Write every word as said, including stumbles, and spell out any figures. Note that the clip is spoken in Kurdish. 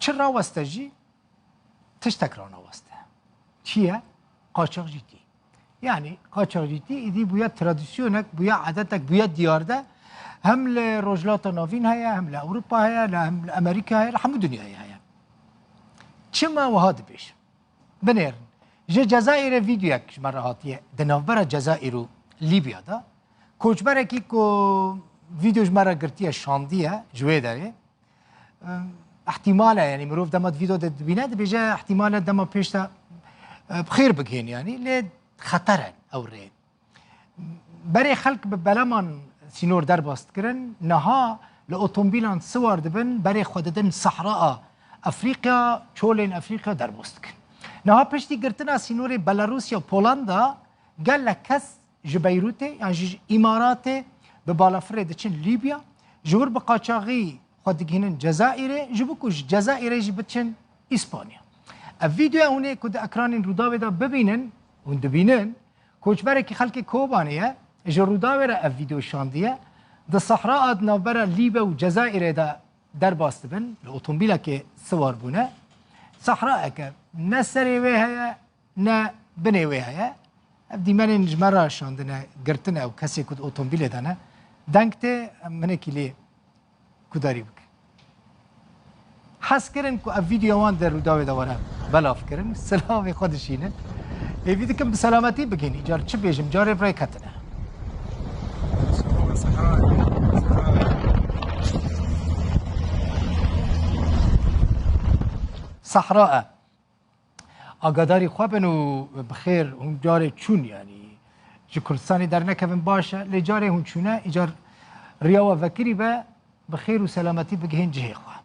Çi raweste jî tiştek ranaweste. Çi ye? Qaçaxcîtî. Yanî qaçaxcîtî îdî bûye tradisyonek, bûye edetek, bûye diyarde. Hem li Rojhilata Navîn heye, hem li Ewropa heye, li, hem li Amerîka heye, li hemû dinyayê heye. Çima wiha dibêjim? Binêrin. Ji Cezayirê vîdeoyek ji me re hatiye di navbera Cezayir û Lîbya de. Koçberekî ku vîdeo ji me re girtiye, şandiye ji wê derê. Em, Ihtimal e, yanî mirov dema vîdeo de dibîne, dibêje ihtimal e dema pêş de, e, bi xêr bigihên, yanî lê xeter e ew rê. Berê xelk bi belaman sînor derbas dikirin, niha li otomobîlan siwar dibin, berê xwe didin sehraa Efrîqya, çolên Efrîqya derbas dikin. Niha piştî girtina sînorê Belarusya, Polanda, gelek kes ji Beyrûtê yan jî ji Îmaratê bi balafirê diçin Lîbya, ji wir bi qaçaxî xwe digihînin Cezayirê, ji bo ku ji Cezayirê jî biçin Îspanya. Ev vîdeoya hûn ê ku di ekranên Rûdawê de bibînin, hûn dibînin, koçberekî xelkê Kobanê ye, ji Rûdawê re ev vîdeo şandiye, di sehraa di navbera Lîbe û Cezayirê de derbas dibin, li otomobîlekê siwar bûne. Sehraeke ne serê wê heye, ne binê wê heye. Ev dîmenên ji me re şandine, girtine û kesê ku di otomobîlê de ne. Deng tê, em hinekî lê guhdarî bikin. Hez kirin ku ev vîdeo wan di Rûdawê de were belav kirin. Silavê xwe dişînin. Hêvî dikim bi selametî bigihîn. Îcar çi bêjim, carê bi rê ketine. Sehra e. Agadarî xwe bin û bi xêr hûn carê çûn, yanî ji Kurdistanê dernekevin baş e, lê carê hûn çûne, îcar riya we vekirî be, bi xêr û selametî bigihên cihê xwe.